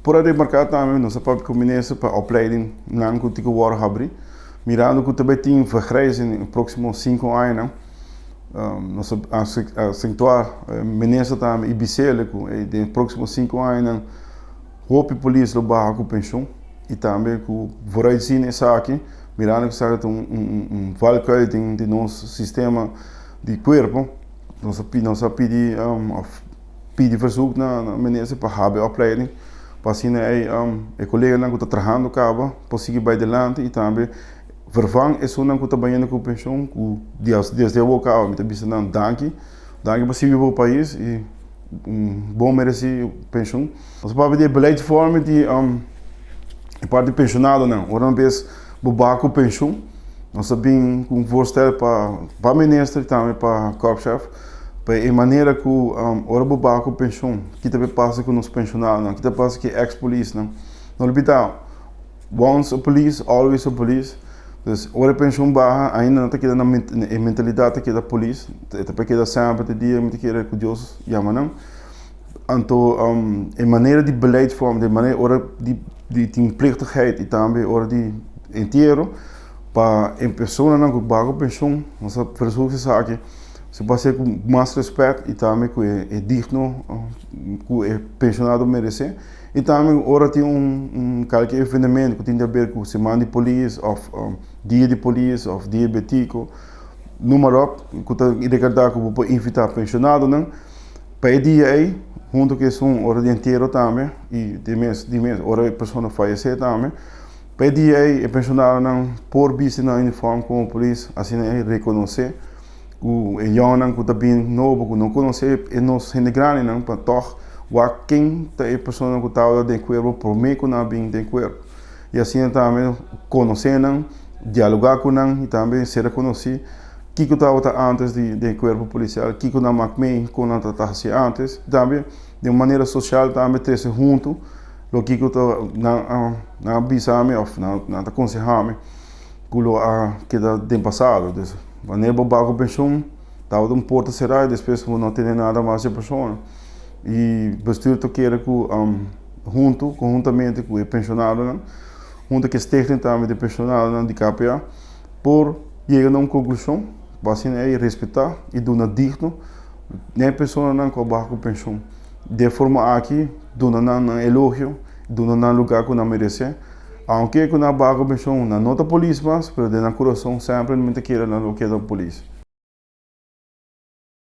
Por a remarká tambe nos a papia ku minister pa opleiding nan ku tin ku wòrdu habrí. Mirando ku ta bai tin vergrijzing den próksimo sinku añanan, nos a asentuá minister tambe i bis'el ku den próksimo sinku añanan hopi polis lo baha ku penshon i tambe ku vooruitzien esaki, mirando ku esaki ta un valkuil den nos sistema di kuerpo, nos a pidi òf. Pidi verzoek na minister pa habri opleiding pa asina ei e koleganan ku ta trahando kaba por sigui bai dilanti i tambe vervang esunnan ku ta bayendo ku penshon ku desde awor kaba mi ta bisa nan danki, danki pa sirbi bo pais i bon meresi penshon. Nos a papia di e beleidsvorming di e parti penshonadonan ora un bes bo baha ku penshon nos a bin ku un voorstel pa minister i tambe pa korpschef. Pa e manera ku ora bo baha ku penshon, ki ta bay pasa ku nos penshonadonan? Ki ta pasa ku e eks polisnan? No olbida, once a police, always a police. Dus ora e penshon baha, ainda nan ta keda na e mentalidat ta keda polis, e ta bay keda semper te dia mi ta kere ku Dios yama nan. Anto e manera di beleid vorm, de manera ora di tin plichtigheid i tambe ora di entiero, pa e personanan ku baha ku penshon, nos a verzoek esaki. Si bo hasié ku mas rèspèt i tambe ku e digno ku e penshonado meresé. I tambe ora tin un kalke evenemento ku tin di aber ku siman di polis òf dia di polis òf dia betico, noem maar op, ku ta rekordá ku bo por invitá penshonadonan pa e dia ei huntu ku esun ora di entiero tambe i di mes di mes ora e persona fayesé tambe. Pa e dia ei e penshonadonan por bisti nan uniform komo polis asina e rekonosé. Ku e yònnan ku ta bin nobo ku no konosé e nos hende grandinan pa tòg wak ken ta e personanan ku tabata den kuerpo promé ku nan a bin den kuerpo. I asina tambe konosé nan, dialogá ku nan i tambe ser rekonosí kiko tabata ántes di den kuerpo polisial, kiko nan mak mei kon nan ta hasi ántes. Tambe den un manera sosial tambe trese huntu lo kiko ta nan a bisa mi òf nan ta konsehá mi. Ku lo a keda den pasado. Dus wanneer bo baha ku penshun tabata un porta será i despues bo no tene nada mas dje persona. I bestuur ta kere ku huntu, konhuntamente ku e penshonadonan, huntu ku e stichting tambe di penshonadonan di KPA por yega na un konklushon pa asina ei respetá i duna digno na e personanan ku a baha ku penshun. Di e forma aki duna nan nan elogio, duna nan lugá ku nan meresé. Aunke ku nan a baha ku penshon, nan no ta polis mas, pero den nan kurason semper nan ta kere nan lo keda polis.